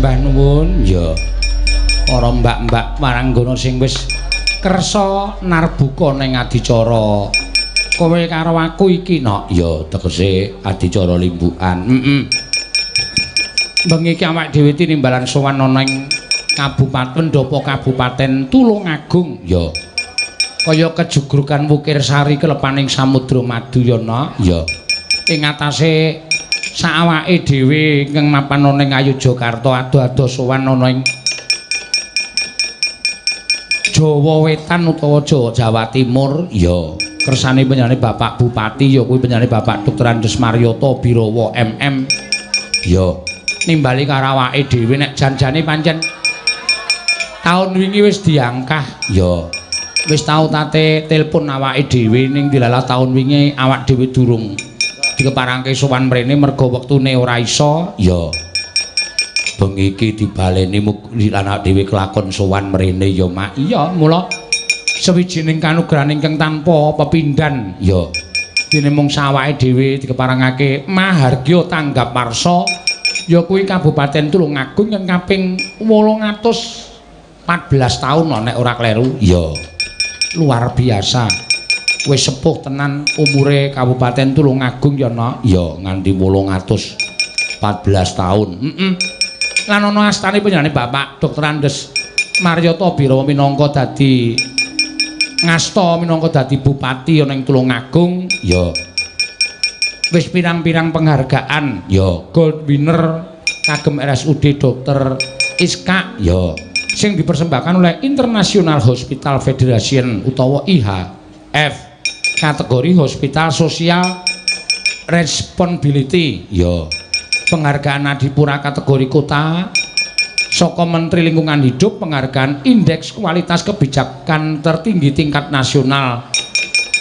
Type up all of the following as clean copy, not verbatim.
sembah nuwun. Ya. Para mbak-mbak waranggana sing wis kersa narbuka ning adicara kowe karo aku iki, Nok. Ya, tegese adicara limbukan. Heeh. Bengi iki awake dhewe tinimbalan sowan ana ing Kabupaten Pendopo Kabupaten Tulungagung. Ya. Kaya kejugrukan Wukir Sari kelepaning Samudra Madu ya, Nok. Ya. Ing atase saawake dhewe ingkang mapan ana ing Ngayogyakarta ado-ado sowan ana ing Jawa Wetan utawa Jawa Timur. Ya, kersane panjenengane Bapak Bupati ya kuwi panjenengane Bapak Dr. Andes Maryoto Birowo MM. Ya, nimbali karo awake dhewe nek janjane pancen taun wingi wis diangkah. Ya, wis tau tate telepon awake dhewe ning dilalah taun wingi awak dhewe durung dikeparangke sowan mrene mergo wektune ora iso. Ya, bengi iki dibaleni lan awake dhewe kelakon sowan mrene ya, Mak. Iya, mula sawijining kanugrahan ingkang tanpa pepindhan. Ya, dene mung sawake dhewe dikeparangake mahargya tanggap warsa ya kuwi Kabupaten Tulungagung yang kaping 814 taun nek ora kleru. Ya, luar biasa. Wis sepuh tenan umure Kabupaten Tulungagung ya, Nok. Ya, nganti 814 taun. Heeh. Lan ana astane panjenengane Bapak Dr. Andes Maryoto Birowo minangka dadi ngasta minangka dadi bupati ana ing Tulungagung. Ya, wis pirang-pirang penghargaan. Ya, gold winner kagem RSUD Dr. Iskak. Ya, sing dipersembahkan oleh International Hospital Federation utawa IHF kategori Hospital Social Responsibility. Ya, penghargaan Adipura kategori kota saka Menteri Lingkungan Hidup, penghargaan Indeks Kualitas Kebijakan Tertinggi tingkat nasional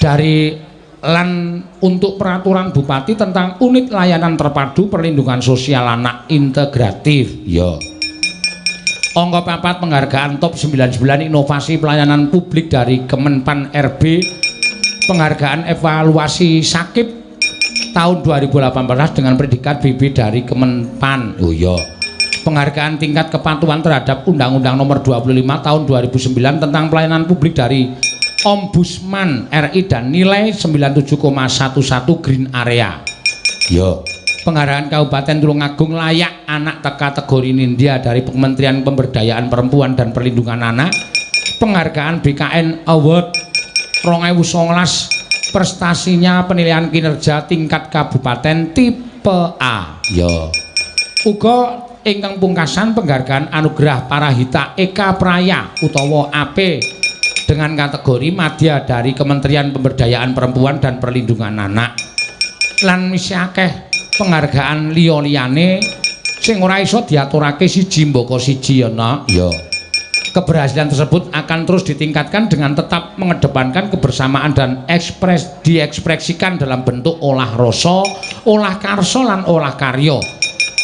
dari lan untuk peraturan bupati tentang unit layanan terpadu perlindungan sosial anak integratif. Ya, angka 4 penghargaan top 99 inovasi pelayanan publik dari Kemenpan RB, penghargaan evaluasi Sakip tahun 2018 dengan predikat BB dari Kemenpan. Oh iya, penghargaan tingkat kepatuhan terhadap Undang-Undang Nomor 25 tahun 2009 tentang pelayanan publik dari Ombudsman RI dan nilai 97,11 Green Area. Ya, penghargaan Kabupaten Tulungagung layak anak kategori Nindya dari Kementerian Pemberdayaan Perempuan dan Perlindungan Anak, penghargaan BKN Award 2019 prestasinya penilaian kinerja tingkat kabupaten tipe A. Ya, uga ingkang pungkasan penghargaan anugerah Parahita Eka Praya utawa AP dengan kategori madya dari Kementerian Pemberdayaan Perempuan dan Perlindungan Anak. Lan isih akeh penghargaan liya-liyane sing ora iso diaturake siji mbaka siji ya, Nak. Ya, keberhasilan tersebut akan terus ditingkatkan dengan tetap mengedepankan kebersamaan dan diekspresikan dalam bentuk olah rasa, olah karsa lan olah karya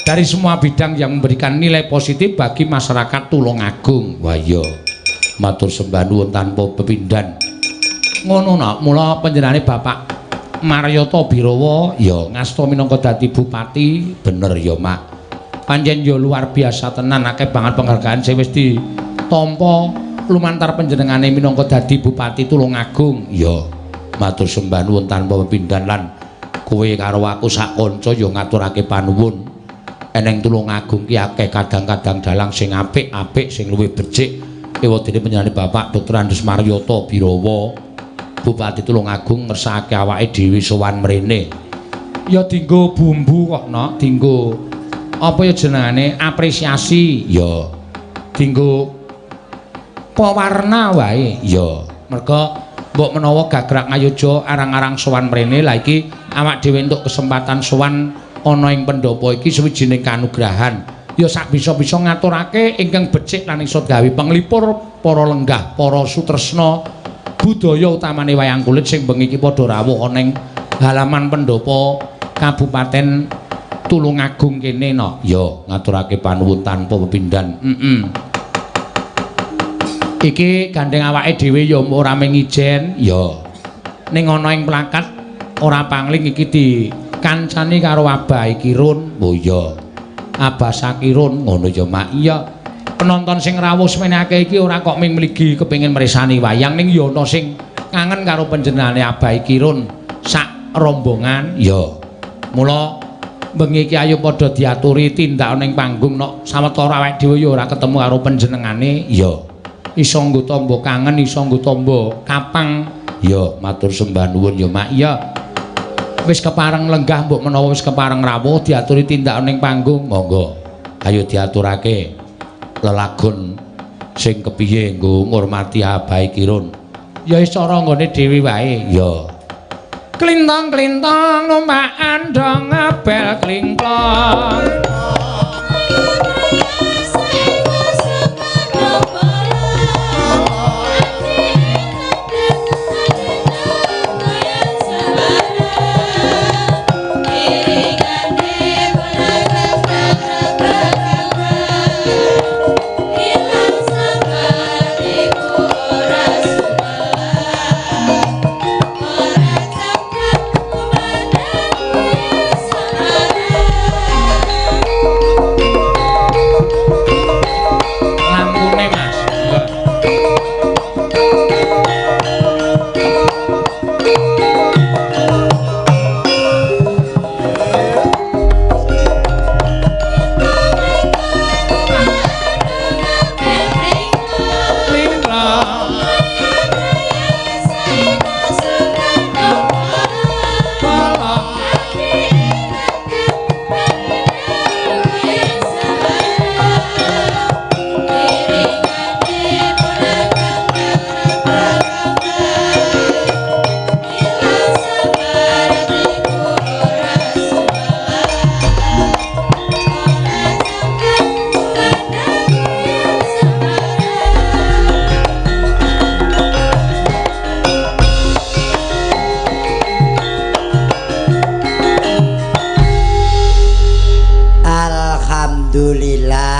dari semua bidang yang memberikan nilai positif bagi masyarakat Tulungagung. Wah iya, matur sembah nuwun tanpa pepindhan. Ngono, Nak. Mula panjenengane Bapak Maryoto Birowo ya ngasta minangka dadi bupati, bener ya, Mak. Pancen ya luar biasa tenan, akeh banget penghargaan sing wis ditampa lumantar panjenengane minangka dadi bupati Tulungagung. Ya, matur sembah nuwun tanpa pepindhan lan kowe karo aku sak kanca ya ngaturake panuwun. Eneng Tulungagung ki akeh kadang-kadang dalang sing apik-apik sing luwih becik. Ewadene panjenengane Bapak Dr. Andes Maryoto Birowo Bupati Tulungagung ngersakake awake dhewe sowan mrene. Ya dinggo bumbu kok, Nok, dinggo apa ya jenengane apresiasi. Ya, dinggo pewarna wae. Ya, merga mbok menawa gagrak Ngayogya arang-arang sowan mrene, lah iki awak dhewe entuk kesempatan sowan ana ing pendopo iki sawijining kanugrahan. Ya sak bisa-bisa ngaturake ingkang becik lan iso gawe panglipur para lenggah, para sutresna budaya utamane wayang kulit sing bengi iki padha rawuh ana ing halaman pendopo Kabupaten Tulungagung kene, Nok. Ya, ngaturake panuwun tanpa pepindhan. Heeh. Iki gandeng awake dhewe ya ora mung ijen, ya. Ning ana ing plakat ora pangling iki dikancani karo Abah Kirun. Oh iya. Abah Sakirun ngono ya Mak. Iya. Penonton sing rawuh semene akeh iki ora kok ming mligi kepengin mresani wayang ning ya ana sing kangen karo panjenengane Abah Kirun sak rombongan. Ya. Mula bengi iki ayo padha diaturi tindak ning panggung nok sawetara awake dhewe ya ora ketemu karo panjenengane. Ya. Iso nggo tamba kangen, iso nggo tamba kapang. Ya, matur sembah nuwun ya Mak. Iya. Wis kepareng lenggah mbok menawa wis kepareng rawuh diaturi tindak ning panggung. Monggo. Ayo diaturake lelagon sing kepiye nggo ngurmati Abah Kirun. Ya wis cara nggone dhewe wae. Ya. Klintong-klintong numpakan dong ngebel klingklong.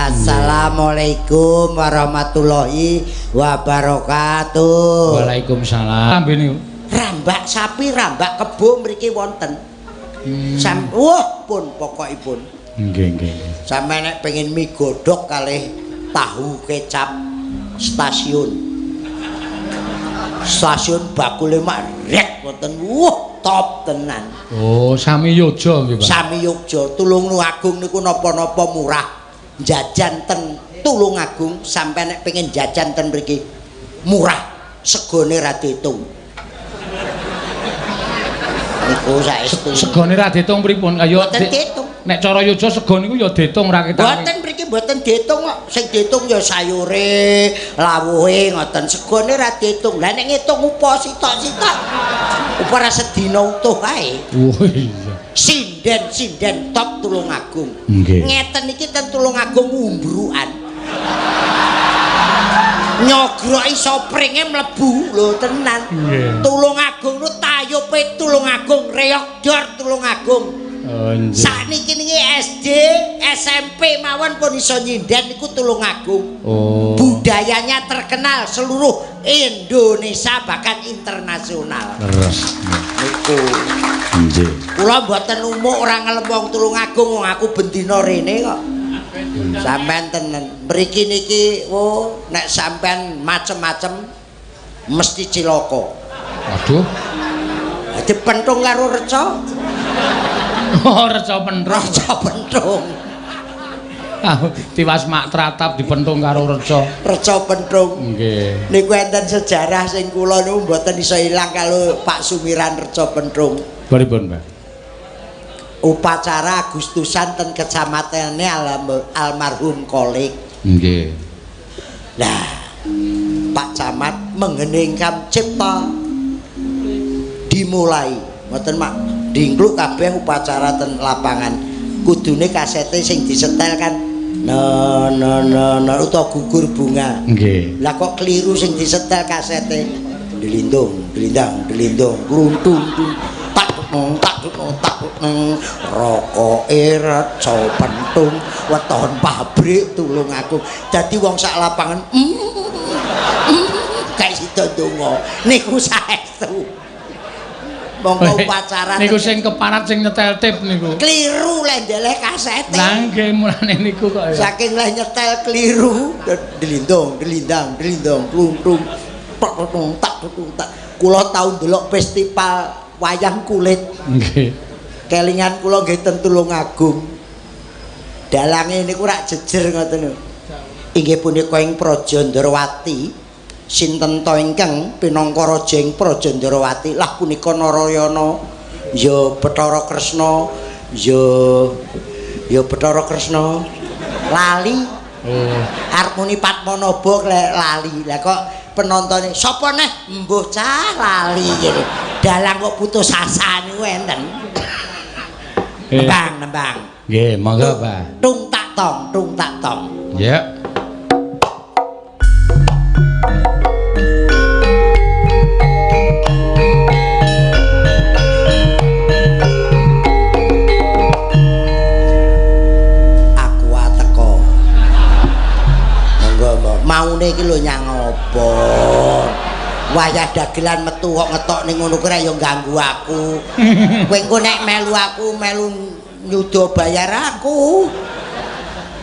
Assalamualaikum warahmatullahi wabarakatuh. Waalaikumsalam. Rambak sapi, rambak kebo mriki wonten. Wah, pun pokokipun. Nggih, nggih. Sampe nek pengen mie godhog kalih tahu kecap stasiun. Stasiun bakule mak rek wonten. Wah, top tenan. Oh, sami Yogya nggih, Pak. Sami Yogya, Tulungagung niku napa-napa murah. Jajan ten Tulungagung sampe nek pengen jajan ten mriki murah, segone ra diitung. Niku saestu. Segone ra diitung pripun? Kaya mboten diitung. Nek cara Yogya sego niku ya diitung ra ketang. Mboten mriki mboten diitung kok. Sing diitung ya sayure, lawuhe ngoten. Segone ra diitung. Lah nek ngitung upa sitok-sitok. Upa ra sedina utuh kae. Oh iya. Sinden-sinden top Tulungagung. Nggih. Ngeten iki ten Tulungagung umbrukan. Nyogroki sopringe mlebu lho tenan. Tulungagung nu tayupe Tulungagung, reog dor Tulungagung. Oh nggih. Sakniki niki SD, SMP mawon pun iso nyinden niku Tulungagung. Oh. Budayanya terkenal seluruh Indonesia bahkan internasional. Leres. Niku. Nggih. Kula mboten umuk ora ngelem wong Tulungagung, wong aku bendina rene kok. Sampean tenan. Mriki niki wo nek sampean macem-macem mesti cilaka. Waduh. Dipentung karo reca. Oh, reca pentung. Reca pentung. Tiwas mak tratap dipentung karo reca. Reca pentung. Nggih. Niku enten sejarah sing kula niku mboten iso ilang kalau Pak Sumiran reca pentung. Pripun, Pak? Upacara Agustusan ten kecamatane almarhum Kolik. Nggih. Lah, Pak Camat mengheningkan cipta dimulai. Ngoten Mak, dingkluk kabeh upacara ten lapangan. Kudune kasete sing disetel kan no no no no utawa gugur bunga. Nggih. Lah kok keliru sing disetel kasete. Delindung, delindang, delindung, kluntung. Tak tak tak rokoke reca pentung weton pabrik Tulungagung. Dadi wong sak lapangan kae sida ndonga niku saestu. Monggo upacara. Niku sing keparat sing nyetel tip niku. Kliru lek ndeleh kasete. Lah nggih mulane niku kok ya. Saking leh nyetel kliru, delindong, delindang, delindong, kluntung, tok tok tak tok tak. Kula tau ndelok festival wayang kulit. Nggih. Kelingan kula nggih ten Tulungagung. Dalange niku rak jejer ngoten lho. Inggih punika ing Praja Ndrawati. Sinten ta ingkang pinangka raja ing Praja Ndrawati? Lah punika Narayana, ya Bathara Kresna, ya Bathara Kresna. Lali. Oh. Arep muni Padmanaba lali. Lah kok penontone sapa neh? Mbuh cah lali ngene. Dalang kok putus asa niku enten. Nembang, nembang. Nggih, monggo, Pak. Tung tak tong, tung tak tong. Ya. Maune iki lho nyang apa? Wayah dagelan metu kok ngetok ning ngono kuwi ya ganggu aku. Kowe engko nek melu aku melu nyuda bayar aku.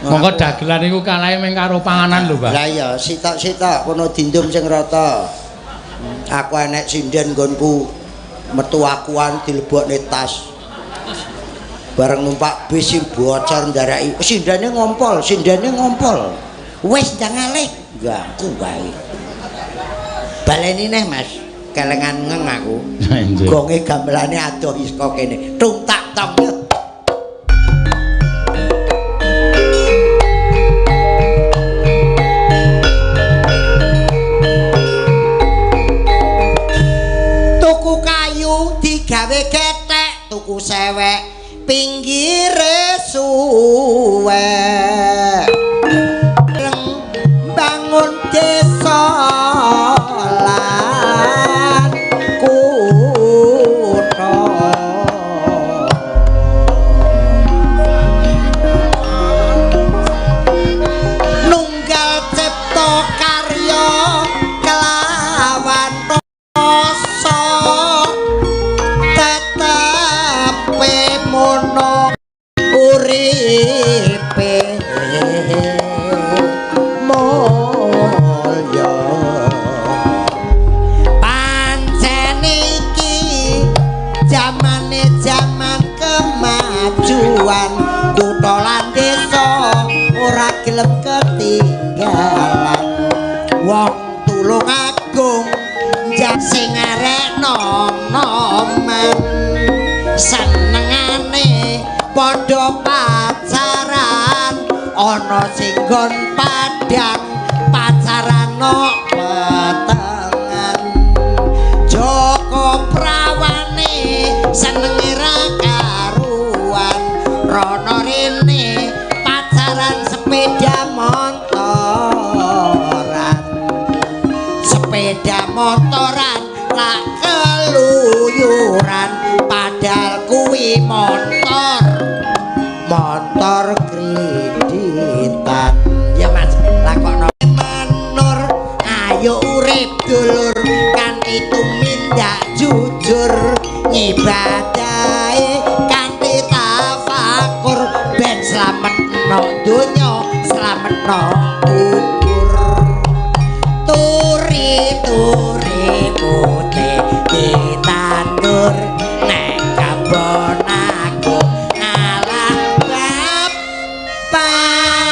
Monggo dagelan iku kalahe mung karo panganan lho, Pak. Lah iya, sitok-sitok kono dindum sing rata. Aku enek sinden nggonku metu akuan dilebokne tas. Bareng numpak bis sing bocor ndaraki, sindene ngompol, sindene ngompol. Wis ndang alih ganggu wae. Baleni neh Mas, kelengan ngeng aku. Gonge gamelane adoh iska kene. Tung tak tong. Tuku kayu digawe kethek, tuku sewek pinggire suwek. Bangun desa lan kutha nunggal cipta karya kelawan rasa tetepe mono uripe mulya. Pancen iki jamane jaman kemajuan, kutha lan desa ora gelem ketinggalan. Wong Tulungagung sing arek nom-noman senengane padha pacaran, ana sing nggon padang pacaran nok wetengan. Joko prawane senenge ra karuan, rono rene pacaran sepeda motoran. Sepeda motoran lak keluyuran, padahal kuwi motor motor kreditan. Ya Mas, lakokno menur, ayo urip dulur kanthi tumindak jujur, ngibadahe kanthi tafakur, ben slamet no donya slamet no kubur. Turi-turi putih ditandur nek kabon aku ngalah bapak.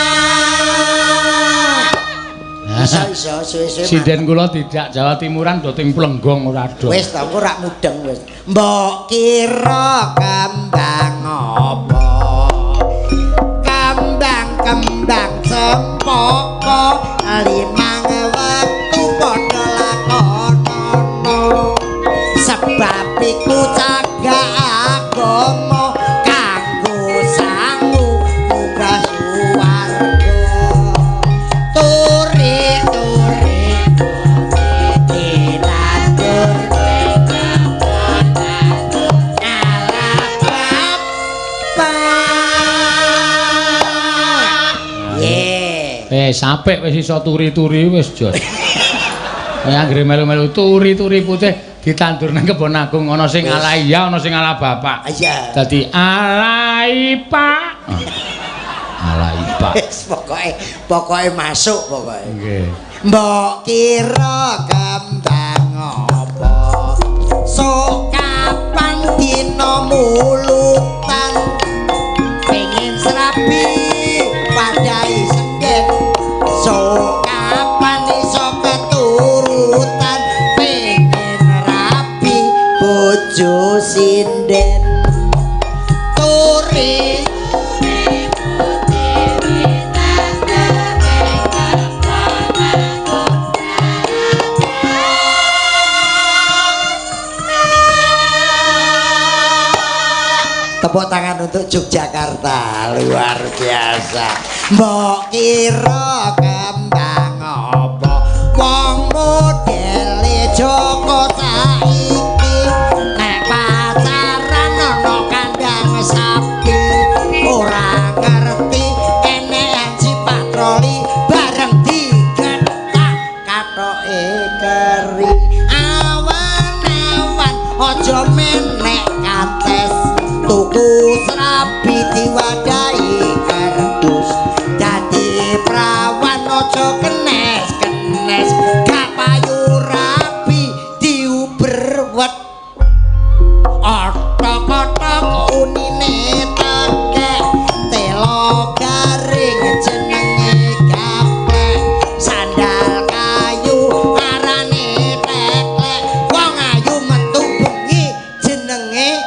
Iso iso suwe-suwe. Sinden kula tidak Jawa Timuran do ting Plenggong ora do. Wis ta engko rak mudeng wis. Mbok kira kembang apa? Kembang-kembang cempaka limang wektu padha lakonono. Sebab iku cagak agama kanggo sangu munggah suwarga. Turi-turi ditandur ala bapak. Sampe wis iso turi-turi wis jos. Kaya anggere melu-melu turi-turi putih Ditandur nang Kebon Agung ana sing ala iya, ana sing ala bapak. Iya. Dadi alai Pak. Alai Pak. Wis pokoke masuk pokoke. Nggih. Mbok kira kembang apa? Sok kapan dina mulutan pengen serabi padai senden. Sok kapan iso keturutan pengen rabi bojo sinden. Turi tepuk tangan untuk Yogyakarta, luar biasa. Mbok kira kembang apa wong modele Joko saiki nek pacaran ana kandang sapi ora ngerti enekan si patroli bareng digetak katoke keri. Awan-awan aja menek kates tuku serabi diwadahi kardus dadi prawan aja kenes-kenes gak payu rabi diuber wet otok-otok unine tekek telo garing jenenge gaplek sandal kayu arane teklek wong ayu metu bengi jenenge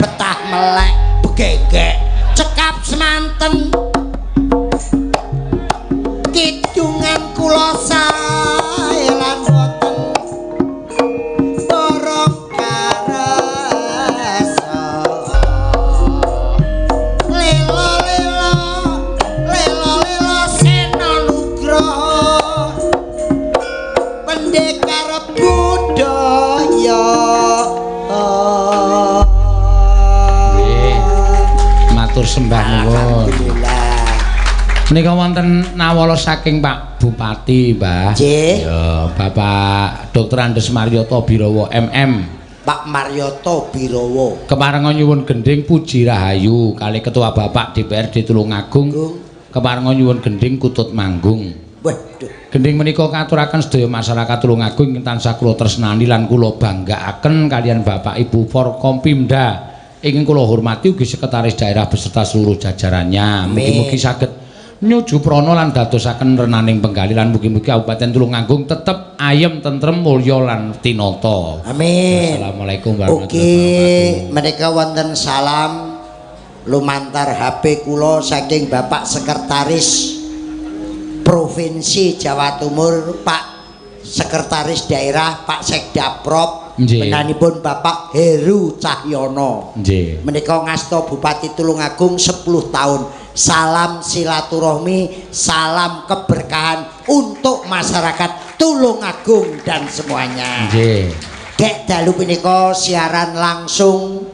betah melek begegek cekap semanten kidungan kula sae lan boten borong karasa lelo lelo lelo lelo sena nugroho pendekar budaya. Matur sembah nuwun. Alhamdulillah. Menika wonten nawala saking Pak Bupati, Mbah. Nggih. Ya, Bapak Dr. Andes Maryoto Birowo MM. Pak Maryoto Birowo. Keparenga nyuwun gendhing Puji Rahayu kali Ketua Bapak DPRD Tulungagung. Keparenga nyuwun gendhing Kutut Manggung. Waduh. Gendhing menika katuraken sedaya masyarakat Tulungagung ingkang tansah kula tresnani lan kula banggaaken kaliyan Bapak Ibu Forkompimda. Ingkang kula hormati ugi sekretaris daerah beserta seluruh jajarannya. Mugi-mugi saged nyuju prana lan dadosaken renaning penggalih lan mugi-mugi Kabupaten Tulungagung tetep ayem tentrem mulya lan tinata. Amin. Assalamualaikum warahmatullahi wabarakatuh. Ugi menika wonten salam lumantar HP kula saking Bapak Sekretaris Provinsi Jawa Timur, Pak Sekretaris Daerah, Pak Sekdaprop. Menanipun Bapak Heru Cahyono. Nggih. Menika ngasta Bupati Tulungagung 10 tahun. Salam silaturahmi, salam keberkahan untuk masyarakat Tulungagung dan semuanya. Nggih. Dek dalu punika siaran langsung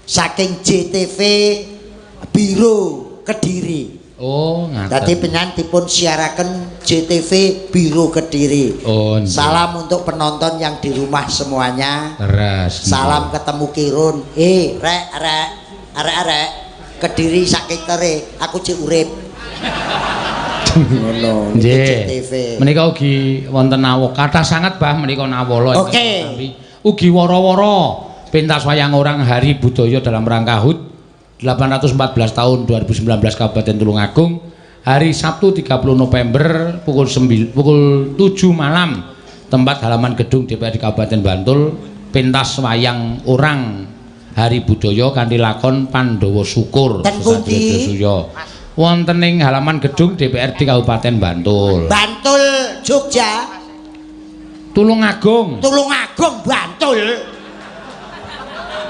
saking JTV Biro Kediri. Oh, ngaten. Dadi penyan dipun siaraken JTV Biro Kediri. Oh, salam untuk penonton yang di rumah semuanya. Teras. Salam ketemu Kirun. Rek rek arek arek Kediri saking tere, aku cek urip. Ngono niki JTV. Menika ugi wonten nawala kathah sanget Bah menika nawala. Oke. Ugi wara-wara pentas wayang orang Hari Budaya dalam rangka HUT 814 tahun 2019 Kabupaten Tulungagung hari Sabtu 30 November pukul 7 malam tempat halaman gedung DPRD Kabupaten Bantul pentas wayang orang Hari Budaya kanthi lakon Pandhawa Syukur Sesatria wonten ing halaman gedung DPRD Kabupaten Bantul. Bantul Jogja. Tulungagung. Tulungagung Bantul.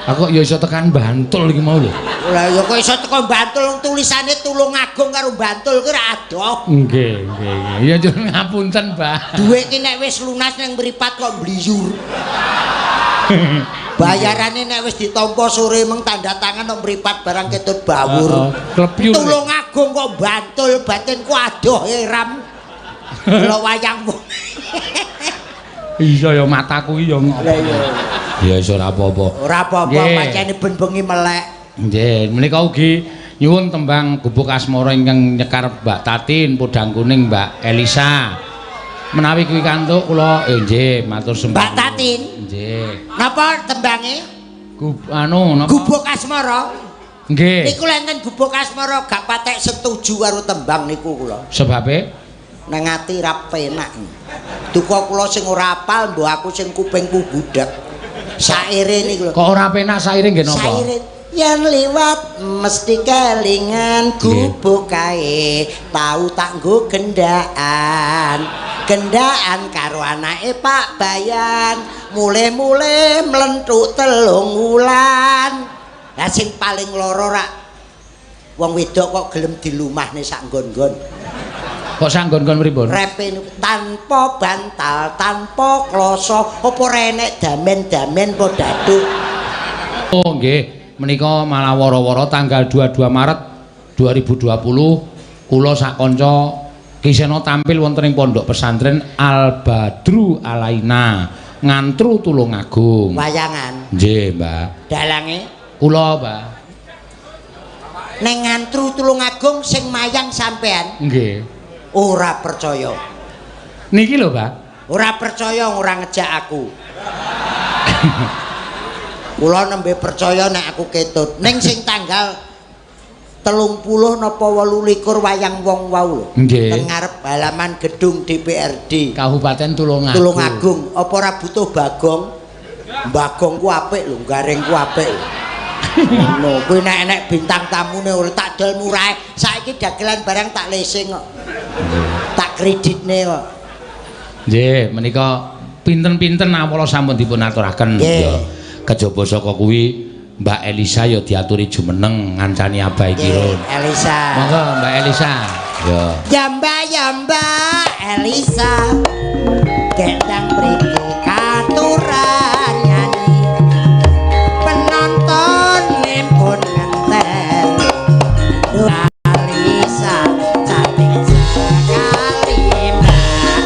Aku ya iso tekan Bantul iki mau lho. Lah ya kok iso tekan Bantul tulisane Tulungagung karo Bantul ki ra adoh. Nggih, nggih, nggih. Ya nyuwun ngapunten, Mbah. Dhuwit ki nek wis lunas nang mripat kok mbliyur. Bayarane nek wis ditampa sore meng tanda tangan kok mripat barang ketut bawur. Heeh, Tulungagung kok Bantul batinku adoh eram. Delok wayang wong. Iya ya mataku iki ya ngopo. Lah iya. Ya iso ora apa-apa. Ora apa-apa pancene ben bengi melek. Nggih, menika ugi nyuwun tembang Gubuk Asmara ingkang nyekar Mbak Tatin, Podang Kuning Mbak Elisa. Menawi kuwi kantuk kula nggih matur sembah. Mbak Tatin. Nggih. Napa tembange? Anu napa? Gubuk Asmara. Nggih. Niku lek enten Gubuk Asmara gak patek setuju karo tembang niku kula. Sebabe? Nang ati ra penak. Duka kula sing ora apal mbok aku sing kupingku budhek. Saire niku lho. Kok ora penak saire nggih napa? Saire yen liwat mesti kelingan gubuk kae tau tak nggo gendaan. Gendaan karo anake Pak Bayan, mule-mule mlenthuk 3 wulan. Lah sing paling lara rak wong wedok kok gelem dilumahne sak nggon-nggon. Kok sak nggon-nggon pripun? Repe niku tanpa bantal, tanpa kloso, apa renek damen-damen apa daduk. Oh nggih. Menika malah wara-wara tanggal 22 Maret 2020 kula sak kanca Ki Seno tampil wonten ing Pondok Pesantren Al Badru Alaina Ngantru Tulungagung. Wayangan. Nggih, Mbak. Dalange kula, Mbak. Ning Ngantru Tulungagung sing mayang sampean? Nggih. Ora percaya. Niki lho, Mbak. Ora percaya ora ngejak aku. Kula nembe percaya nek aku ketut. Ning sing tanggal 30 napa 28 wayang wong wau lho. Nggih. Teng ngarep halaman gedung DPRD Kabupaten Tulungagung. Tulungagung. Apa ora butuh Bagong? Bagong ku apik lho, garing ku apik. Ngono, kuwi nek enek bintang tamune ora tak dol murah. Saiki dagelan barang tak leasing kok. Tak kreditne kok. Nggih, menika pinten-pinten awala sampun dipun aturaken. Nggih. Kejaba saka kuwi Mbak Elisa ya diaturi jumeneng ngancani Abah Kirun. Elisa. Monggo Mbak Elisa. Ya. Ya Mbak, ya Mbak Elisa. Gendang mriki katuran nyanyi. Penonton pun ngenten. Elisa cantik sekali Mbak.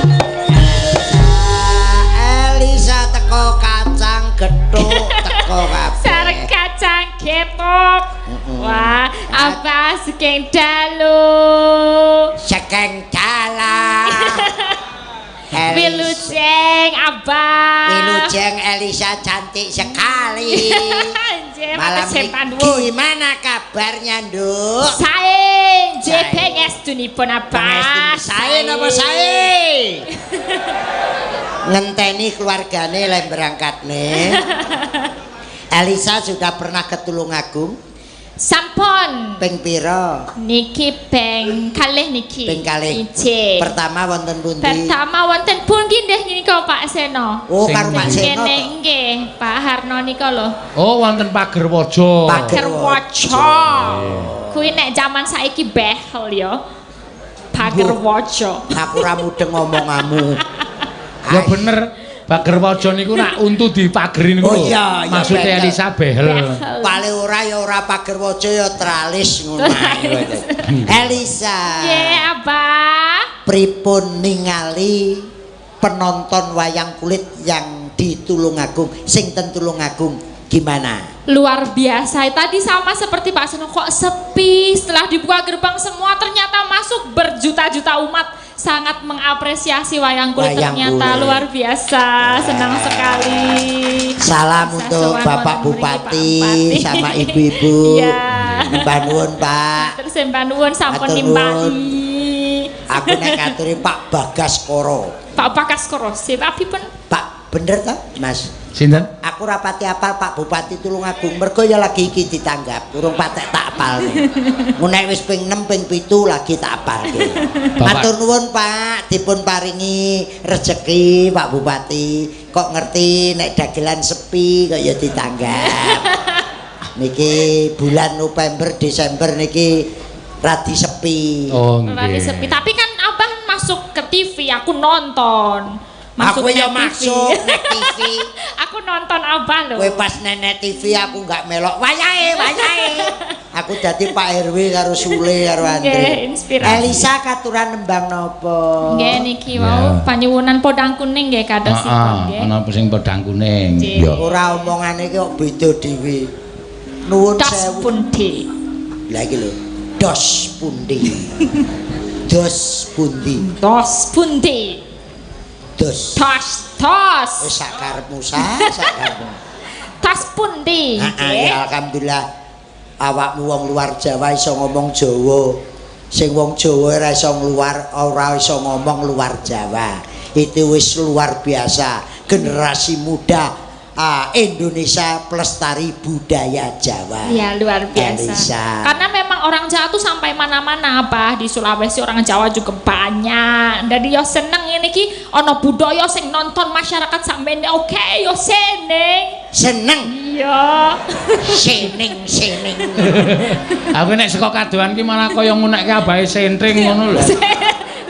Elisa, Elisa teko kacang gethuk teko kabeh. Sareng kacang gethuk. Wah, apa sekeng dalu? Sekeng dalah. Wilujeng Abah. Wilujeng Elisa cantik sekali. Malam ini gimana kabarnya, Nduk? Sae, nggih pangestunipun Abah. Sae napa sae? Ngenteni keluargane lek berangkatne. Elisa sudah pernah ke Tulungagung? Sampun. Ping pira? Niki ping kalih niki. Ping kalih. Ije. Pertama wonten pundi? Pertama wonten pundi nggih nika Pak Seno. Oh, karo Pak Seno. Kene nggih, Pak Harno nika lho. Oh, wonten Pagerwaja. Pagerwaja. Kuwi nek jaman saiki behel ya. Pagerwaja. Aku ora mudeng omonganmu. Ya bener. Pagerwaja niku nak untu dipageri niku. Oh iya, maksude Elisa behel. Paling ora ya ora Pagerwaja ya tralis ngono ae. Elisa. Nggih, Abah. Pripun ningali penonton wayang kulit yang di Tulungagung, sing ten Tulungagung gimana? Luar biasa. Tadi sama seperti Pak Seno, kok sepi. Setelah dibuka gerbang semua ternyata masuk berjuta-juta umat. Sangat mengapresiasi wayang kulit, ternyata luar biasa. Senang sekali. Salam untuk Bapak Bupati sama ibu-ibu. Iya. Mbah nuwun, Pak. Terus mbah nuwun sampun nimpali. Aku nek ngaturi Pak Bagaskoro. Pak Bagaskoro, sip abipun. Pak, bener ta, Mas? Sinten? Aku rapati apal Pak Bupati Tulungagung mergo ya lagi iki ditanggap, urung patek tak apal. Nek wis ping 6 ping 7 lagi tak apalke. Matur nuwun Pak, dipun paringi rejeki Pak Bupati. Kok ngerti nek dagelan sepi kok ya ditanggap. Niki bulan November Desember niki radi sepi. Oh nggih. Radi sepi, tapi kan Abah masuk ke TV, aku nonton. Masuk aku ya masuk nek TV. Aku nonton Abah lho. Kowe pas nenek TV aku enggak melok. Wayahe, wayahe. Aku dadi Pak RW karo Sule karo Andre. Nggih, inspirasi. Elisa katuran nembang napa? Nggih niki wau panyuwunan podang kuning nggih kadosipun nggih. Ana sing podang kuning. Ya. Ora omongane iki kok beda dhewe. Nuwun sewu. Dos pundi? Lah iki lho, dos pundi? Dos pundi? Dos pundi? Dos. Tos, tos. Wis sak karepmu sak karepmu. Tos pundi? Heeh, ya alhamdulillah. Awakmu wong luar Jawa iso ngomong Jawa. Sing wong Jawa ora iso ngluar, ora iso ngomong luar Jawa. Itu wis luar biasa. Generasi muda Indonesia pelestari budaya Jawa. Iya, luar biasa. Elisa. Karena memang orang Jawa tuh sampai mana-mana, Bah. Di Sulawesi orang Jawa juga banyak. Jadi yo seneng ini ki ana budaya sing nonton masyarakat sampeyan oke yo seneng. Seneng. Iya. Seneng seneng. Aku nek saka kadohan ki malah kaya ngunekke abahe sentring ngono lho.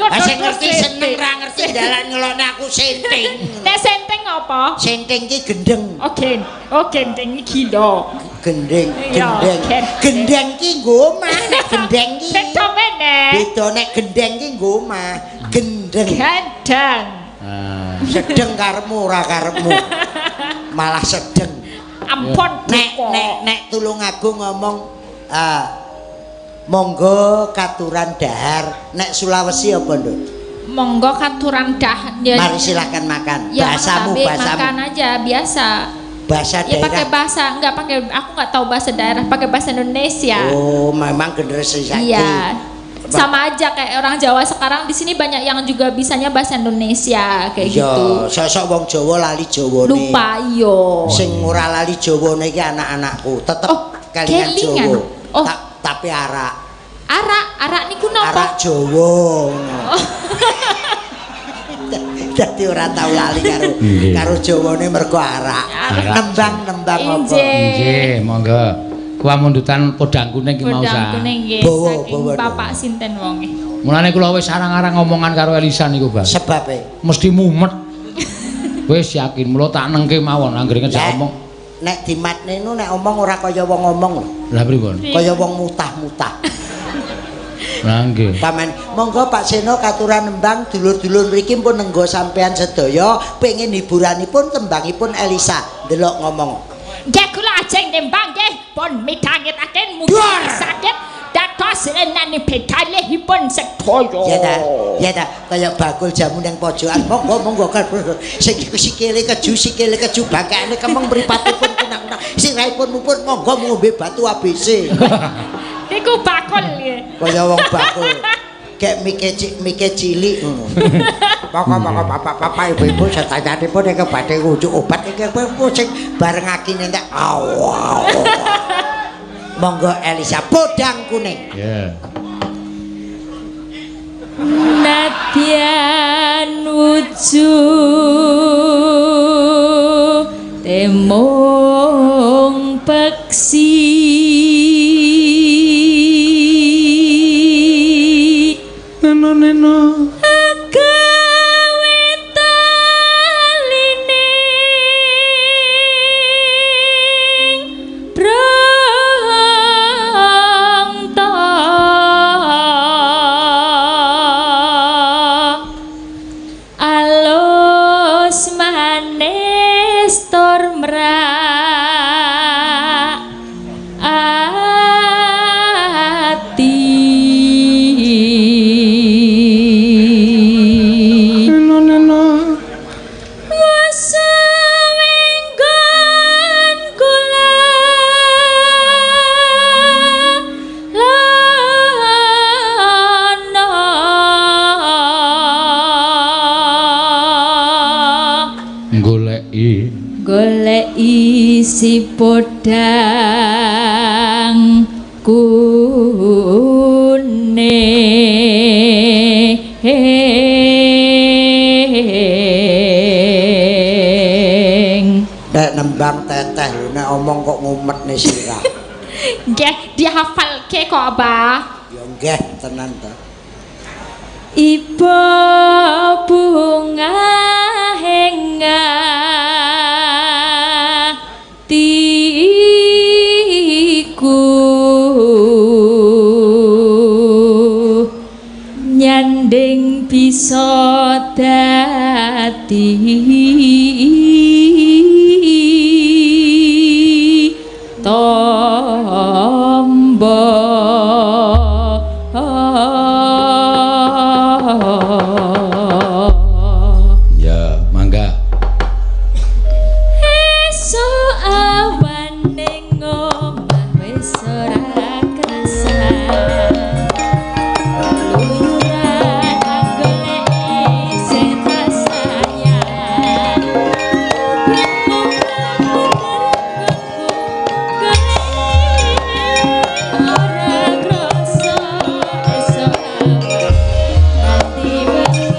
Ah sing ngerti seneng ra ngerti dalan nyelokne aku senting. Nek senting apa? Senting ki gendeng. Oke. Oh gendeng iki lho. Gendeng, gendeng. Gendeng ki nggo omah, nek gendeng ki. Beda meneh. Beda nek gendeng ki nggo omah. Gendeng. Gendeng. Sedeng karepmu ora karepmu. Malah sedeng. Ampun nek nek nek Tulungagung ngomong monggo katuran dahar, nek Sulawesi apa nduk? Monggo katuran dah. Ya, mari silakan makan. Ya, bahasamu, bahasamu. Makan aja biasa. Bahasa ya, daerah. Pakai bahasa, enggak pakai, aku enggak tahu bahasa daerah, pakai bahasa Indonesia. Oh, memang generasi saiki. Iya. Sama aja kayak orang Jawa sekarang di sini banyak yang juga bisanya bahasa Indonesia kayak iya, gitu. Sosok wong Jawa lali Jawane. Lupa iyo. Sing ora lali Jawane iki anak-anakku, tetep oh, kelingan Jawa. Oh. Tapi arak. Arak, arak niku napa? Arak Jawa. Oh. Dadi ora tau lali karo karo Jawane mergo arak. Nembang-nembang apa? Nggih, monggo. Kuwamundutan podang kuning ki mau sa. Podang kuning nggih. Saking Bapak sinten wonge. Mulane kula wis arang-arang ngomongan karo Elisa niku, Bang. Sebabe mesti mumet. Wis yakin mula tak nengke mawon anggere ngejak omong. Nek dimatne nu nek omong ora kaya wong ngomong lho. Lah pripun? Kaya wong mutah-mutah. Lah nggih. Paman, monggo Pak Seno katuran nembang dulur-dulur mriki pun nenggo sampean sedaya pengin hiburanipun tembangipun Elisa. Ndelok ngomong. Nggih kula ajeng nembang nggih pun midhangetaken mugi saged dados renane bedalihipun sedaya. Ya ta, ya ta, kaya bakul jamu nang pojokan. Monggo monggo sing sikile keju sikile keju bangkane kemeng mripatipun kunang-kunang. Sirahipun muput monggo ngombe batu ABC. Niku bakul nggih. Kaya wong bakul. Kayak mike cilik ngono. Pokok-pokok bapak-bapak ibu-ibu sedayanipun ingkang badhe ngunjuk obat ingkang sing bareng akine entek. Monggo Elisa podang kuning. Yeah. Nadyan wujud temung peksi neno neno si podang kuning. Nek nembang teteh lho, nek omong kok ngumetne sirah. Nggih, dihafalke kok, Abah. Ya nggih, tenan ta. Ibu bunga henga tiku. Dadi tombo. Ya, mangga. Esuk awan ning omah wis ora kerasa. Luyuran anggoleki sing tak sayang. Ora krasa esuk awan nganti wengi.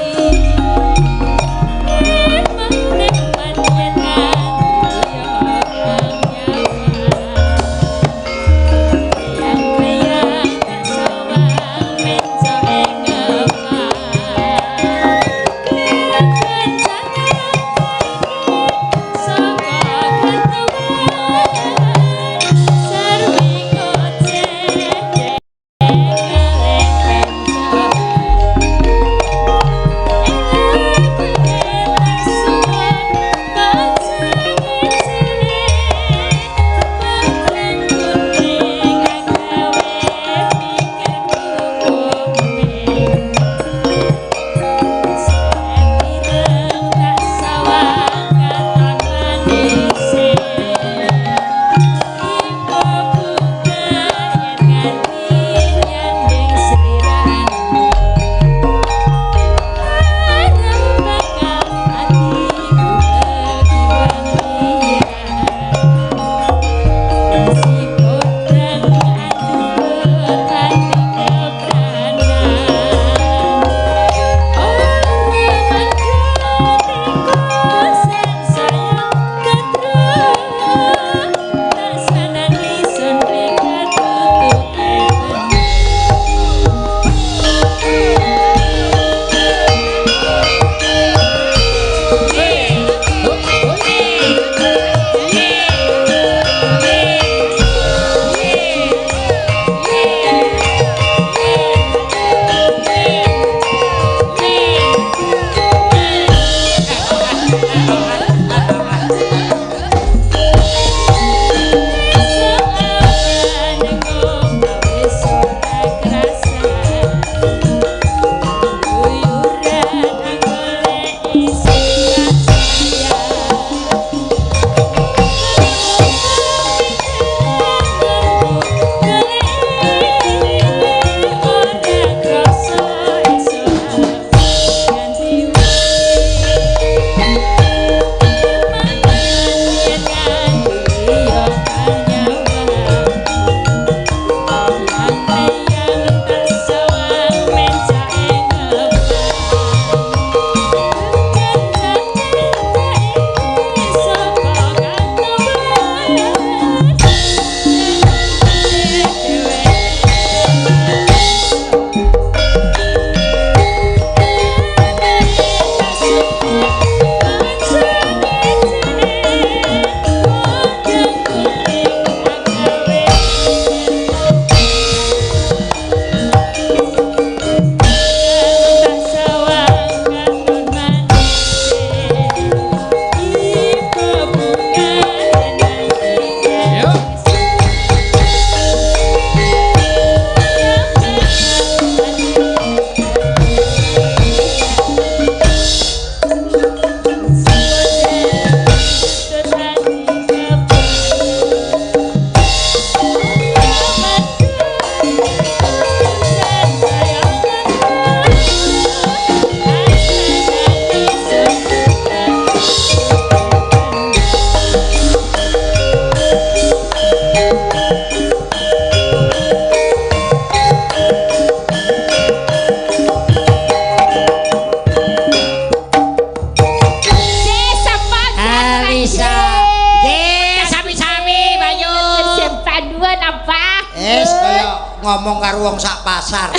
Ngomong karo wong sak pasar.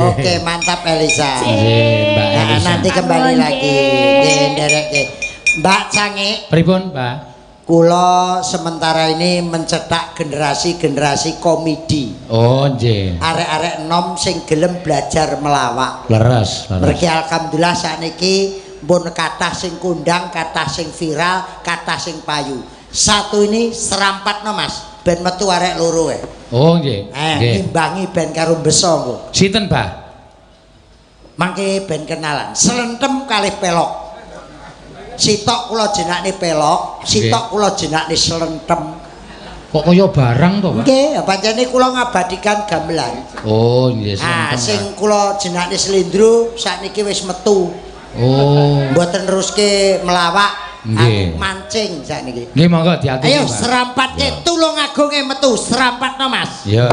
Oke, mantap Elisa. Mbak Elisa. Nanti kembali lagi. Nggih, ndereke. Mbak Cange. Pripun, Mbak? Kula sementara ini mencetak generasi-generasi komedi. Oh, nggih. Arek-arek enom sing gelem belajar melawak. Leres, leres. Mergi alhamdulillah sakniki pun kathah sing kondang, kathah sing viral, kathah sing payu. Satu ini serampatno Mas, ben metu arek loro e. Oh, nggih. Nggih. Nimbangi ben karo beso engko. Sinten, Bah? Mangke ben kenalan. Slentem kalih pelok. Sitok kula jenakne pelok, sitok kula jenakne slentem. Kok kaya barang to, Pak? Nggih, pancene kula ngabadikan gamelan. Oh, nggih, slentem. Ah, sing kula jenakne slendro sakniki wis metu. Oh. Mboten neruske melawak, nggih. Mancing sakniki. Nggih, monggo diaturi. Ayo serampatke Tulungagunge metu, serampatno Mas. Iya.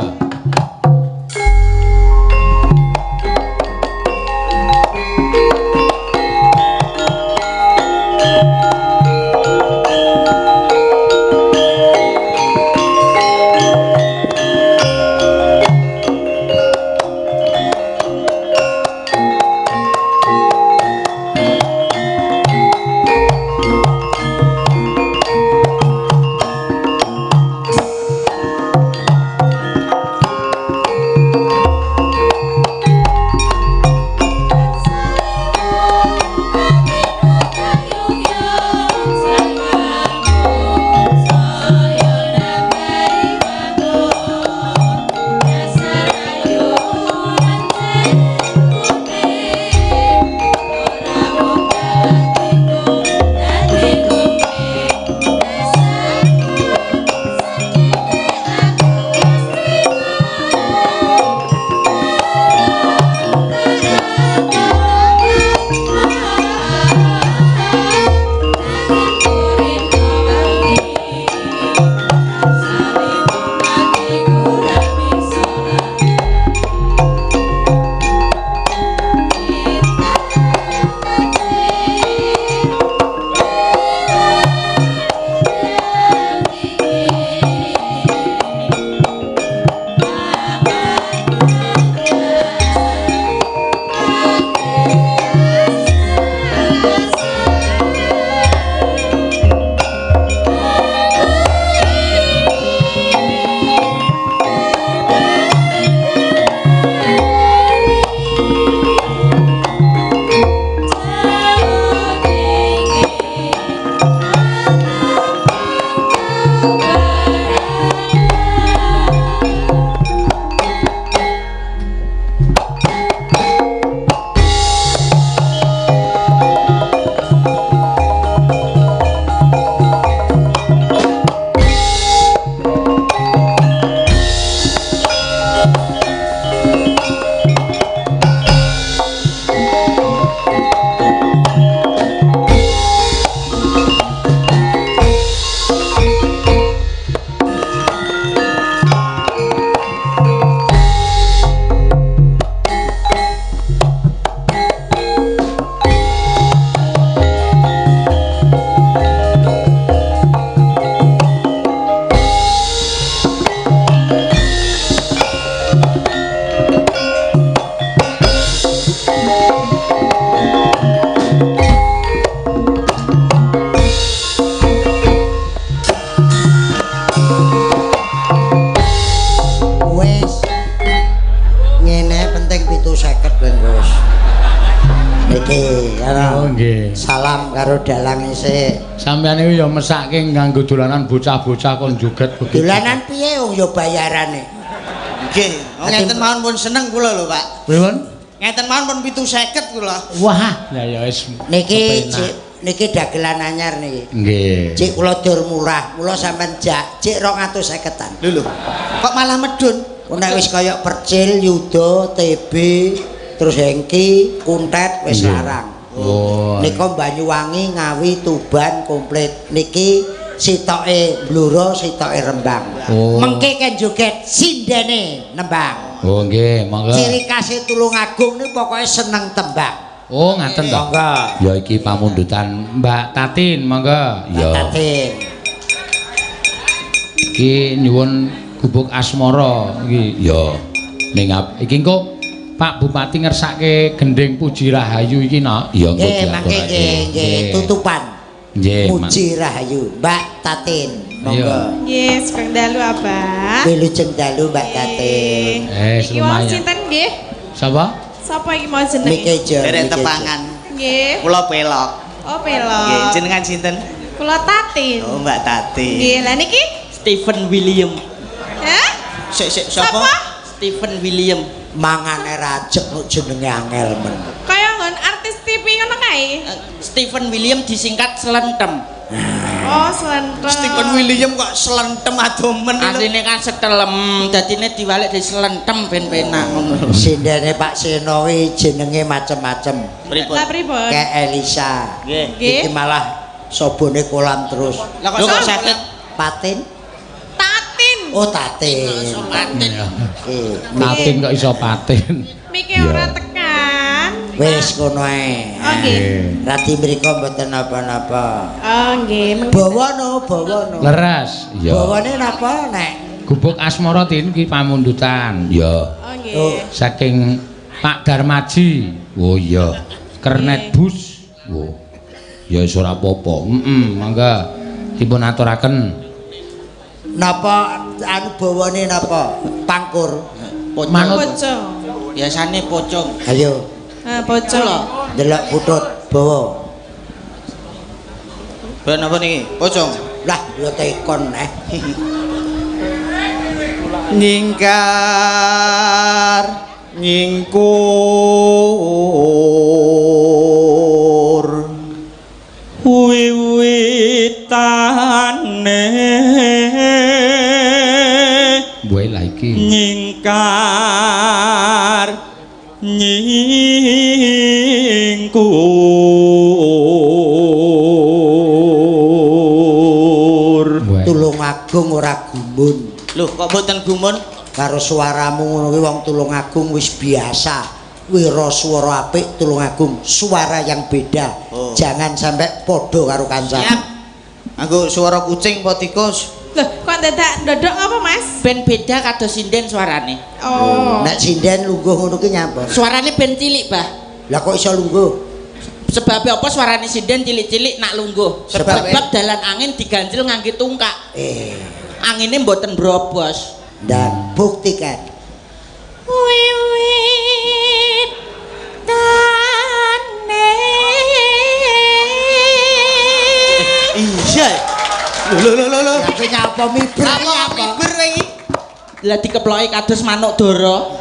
Salam karo dalang isih. Sampeyan iki ya mesake nganggo dolanan bocah-bocah kon joget begitu. Dolanan piye wong ya bayarane? Nggih, ngeten mawon pun seneng kula lho, Pak. Pripun? Ngeten mawon pun 750 kula. Wah, lah ya wis. Niki niki dagelan anyar niki. Nggih. Cik kula dur murah, kula sampean jak cik 250-an. Lho lho. Kok malah medun? Nek wis kaya Percil, Yuda, TB, terus Hengki, Kuntet wis larang. Oh. Nika Banyuwangi, Ngawi, Tuban komplit. Niki sitoke Blora, sitoke Rembang. Oh. Mengke ken joget sindene nembang. Oh nggih, monggo. Ciri khase Tulungagung niku pokoke seneng tembang. Oh, ngaten to. Monggo. Ya iki pamundutan Mbak Tatin, monggo. Mbak Tatin. Iki nyuwun gubuk asmara iki. Ya. Ning iki engko Pak Bupati ngersake gending Puji Rahayu iki nak. Ya engko nggih, mangke nggih, nggih tutupan. Nggih, Muji Rahayu, Mbak Tatin. Monggo. Nggih, sugeng dalu Abah. Wilujeng dalu Mbak Tatin. Iki wau sinten nggih? Sapa? Sapa iki mau jenenge? Mike Jo. Derek tepangan. Nggih. Kula pelok. Oh, pelok. Nggih, jenengan sinten? Kula Tatin. Oh, Mbak Tatin. Nggih, lah niki Stephen William. Hah? Sik sik sapa? Stephen William. Mangane rajek kok jenenge angel men. Kaya nggon artis TV ngono kae. Stephen William disingkat Slentem. Oh, Slentem. Stephen William kok Slentem adomen. Asline kan setelem, dadine diwalik di Slentem ben penak ngono. Sindene Pak Seno kuwi jenenge macem-macem. Pripun? Lah pripun? Kayak Elisa. Nggih. Iki malah sobone kolam terus. Lah kok saged Patin? Tatin. Oh, Tatin. Patin. Tatin kok iso patin. Mike ora tekan. Wis kono ae. Oh nggih. Radi mriko mboten napa-napa. Oh nggih. Bawa no, bawa no. Leres. Iya. Bawane napa nek? Gubuk Asmara Tin ki pamundutan. Iya. Oh nggih. Saking Pak Darmaji. Oh iya. Kernet bus. Oh. Ya wis ora apa-apa. Heeh, mangga dipun aturaken. Napa anu bawane napa? Pangkur. Pocong. Manut. Pocong. Biasane pocong. Ayo. Ha, pocong. Delok putut bawa. Ben napa niki? Pocong. Lah, ya tekon eh. Nyingkar nyingkur wiwitane Mbuh lah iki. Nyingkar nyingkur. Tulungagung ora gumun. Lho kok mboten gumun? Karo suaramu ngono kuwi wong Tulungagung wis biasa. Wira swara apik Tulungagung, suara yang beda. Oh. Jangan sampai padha karo kancane. Siap. Anggo suara kucing apa tikus? Loh, kok dadak ndodok apa, Mas? Ben beda kados sinden suarane. Oh. Nek sinden lungguh ngono ki nyapa? Suarane ben cilik, Bah. Lah kok iso lungguh? Sebab apa suarane sinden cilik-cilik nak lungguh? Sebab dalan angin diganjel ngangge tungkak. Angine mboten brobos. Dan buktikan. Wiwit tane. Iya. Lho lho lho lho. Lah nyapa miber? Apa miber iki? Lah dikeploki kados manuk dara.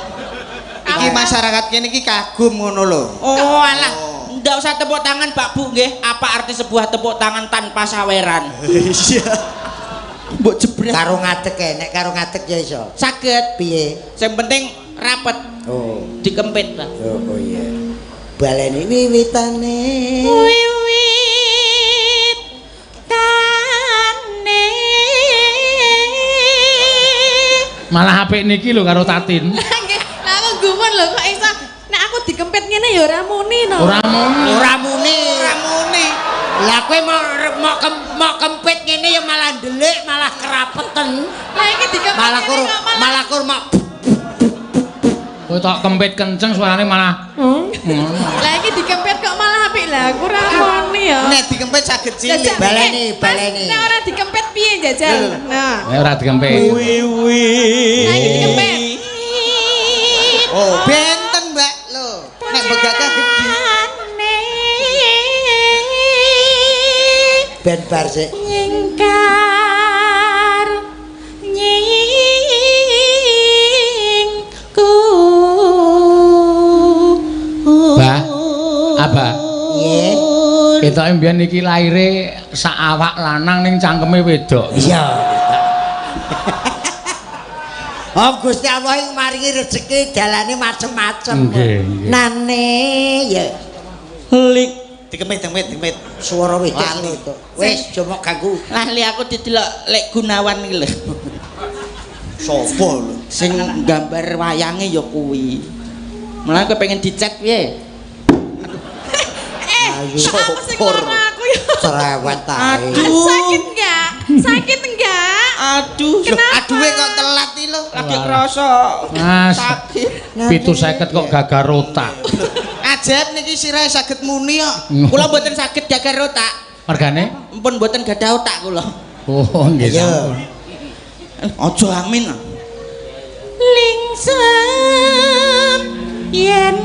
Iki masyarakat kene iki kagum ngono lho. Oh alah, ndak usah tepuk tangan Pak Bu nggih. Apa arti sebuah tepuk tangan tanpa saweran? Iya. Mbok jebret. Karo ngadeg e, nek karo ngadeg ya iso. Saged. Piye? Sing penting rapet. Oh. Dikempit, Pak. Oh, oh iya. Baleni wiwitane. Wiwit tane. Malah apik niki lho karo Tatin. Nggih, lah aku gumun lho kok iso nek aku dikempit ngene ya ora muni no. Ora muni. Ora muni. Ora muni. Lah kowe mau kempit ngene ya malah ndelik, malah kerapeten. Lah iki dikempit malah kur malah kur mak. Kowe tok kempit kenceng suarane malah. Lah iki dikempit kok malah apik lah, aku ora muni ya. Nek dikempit saged cilik. Baleni, baleni. Nek ora dikempit piye jajal? Nah. Nek ora dikempit. Wiwi. Lah iki dikempit. Oh, benten, Mbak. Lho, nek begagah gedhi. Ben bar sik. Nyingkar nyingkur. Bah, Abah. Nggih. Ketoke mbiyen iki laire sak awak lanang ning cangkeme wedok. Iya. Oh Gusti Allah ing maringi rejeki dalane macem-macem. Nggih, nggih. Nane ya. Lik dikempit, dikempit, dikempit. Suara wedok itu. Wis aja mok ganggu. Lali aku didelok Lek Gunawan iki lho. Sopo lho? Sing gambar wayange ya kuwi. Mulane kowe pengen dicet piye? Aku sing lara aku ya. Cerewet ae. Aduh. Sakit enggak? Sakit enggak? Aduh. Kenapa? Aduhe kok telat iki lho. Lagi krasa. Mas. Sakit. 750 kok gagal rotak. Ajaib niki sirahe saged muni kok. Kula mboten saged gagal rotak. Mergane? Mpun mboten gadah otak kula. Oh, nggih sampun. Aja amin. Lingsem yen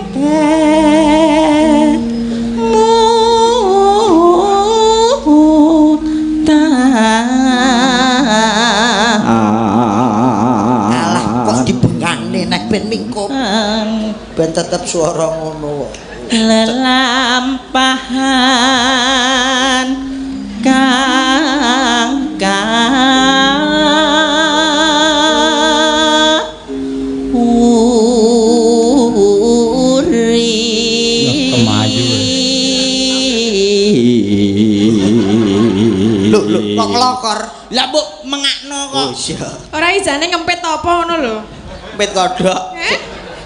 Alah kok dibengane nek ben mingkup. Ben tetep suara ngono kok. Lelampahan kang uri. Kemayu. Lho lho kok nglokor. Lah mbok mengakno kok. Oh iya. Ora ijane ngempit apa ngono lho. Ngempit kodhok.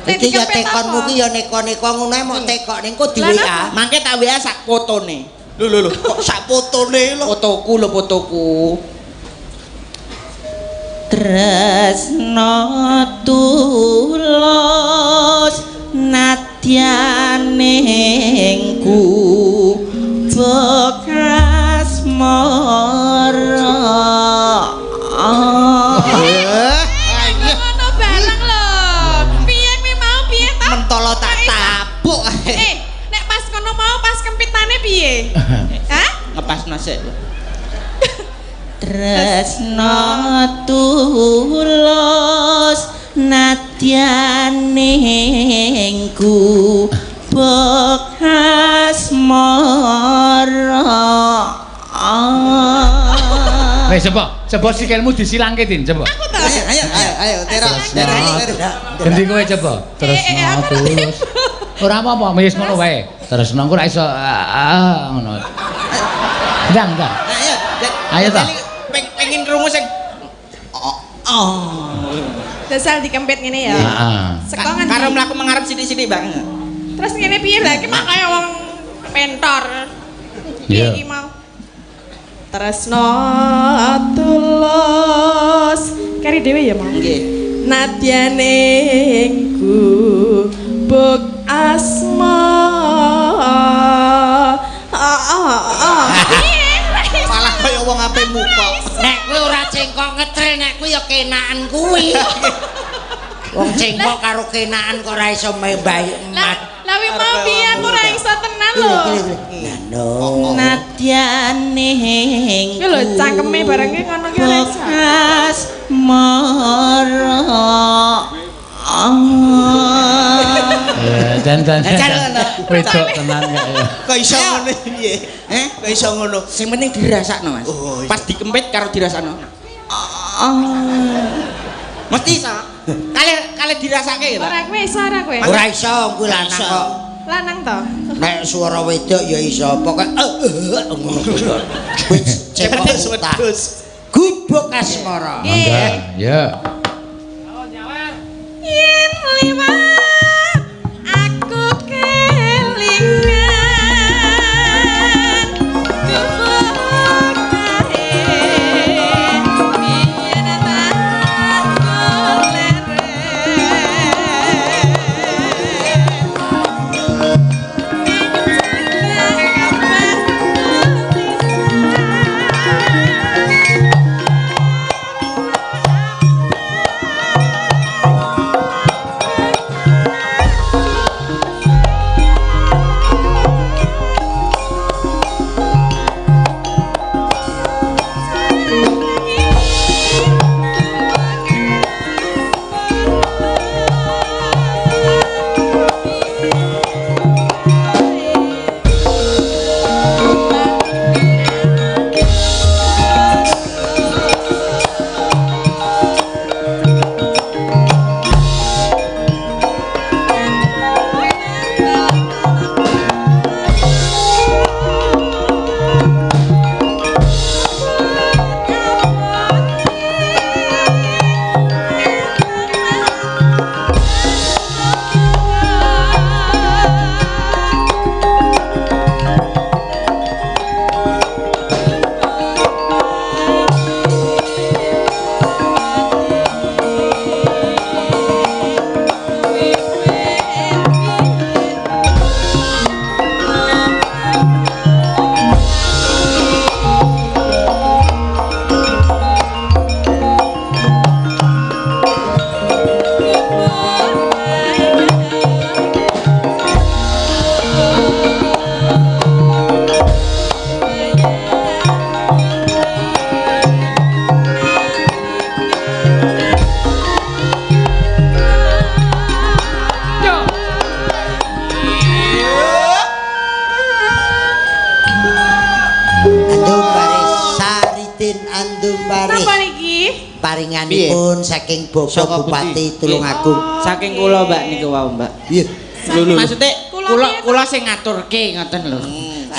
Iki ya tekonmu ki ya neko-neko ngono ae mok tekok ning kok di WA. Mangke tak WA sak fotone. Lho lho lho kok sak fotone lho. Fotoku lho fotoku. Tresno tulus nadyaneng ku bekas mara. Ngono bareng lho. Piye kuwi mau piye ta? Mentolo tak tabuk. Nek pas kono mau pas kempitane piye? Hah? Ngepasno sik. Tresno tulus nadyaneng ku bekas mara. Wis coba, coba sikilmu disilangke Tin, coba. Aku ta. Ayo ayo ayo terok. Ganti kowe coba. Tresno tulus. Ora apa-apa, wis ngono wae. Tresno engko ora iso ngono. Ndang, ndang. Ayo. Ayo ta. Pengen krungu sing oh. Dasar dikempit ngene ya. Heeh. Seko ngendi? Karo mlaku mengarep sithik-sithik, Mbak. Terus ngene piye lha iki mah kaya wong mentor. Piye iki mau? Tresno tulus. Kari dhewe ya mau. Nggih. Nadyaneng gubuk asma. Malah kaya wong ape muka. Nek kowe ora cengkok ngetril nek kuwi ya kenaan kuwi. Wong cengkok karo kenaan kok ora iso mbayi emat. Lah wi mau piye aku ora iso tenan lho. Nah, Nadyaneng Iki lho cangkeme bareng ki ngono ki ora iso. Asmara. Dan wedok tenan kok ya. Kok iso ngono piye? Eh, Kok iso ngono? Sing penting dirasakno, Mas. Oh, iya. Pas dikempit karo dirasakno. Mesti iso. Kale dirasake ya, Pak. Ora kowe iso ora kowe? Ora iso kuwi lanang kok. Lanang to. Nek suara wedok ya iso, pokoke ngono kuwi. Kuwi cengkok utah. Gubuk asmara. Mangga. Ya. Yen liwat aku kelingan gubuk kae biyen tak leren Andum Parih. Napa niki? Paringanipun saking Bapak Bupati Tulungagung. Saking kula Mbak niku wau Mbak. Iya. Maksude kula sing ngaturke ngoten lho.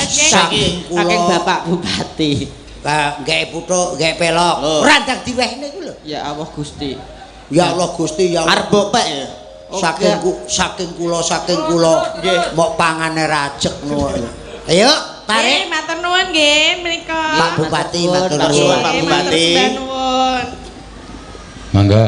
Saking saking Bapak Bupati. Nggek puthuk, nggek pelok. Ora ndang diwehne ku lho. Ya Allah Gusti. Ya Allah Gusti ya. Arep bopek ya. Saking kula mok pangane rajek ngono. Ayo tarik. Matur nuwun nggih menika. Pak Bupati matur nuwun. Pak Bupati. Mangga.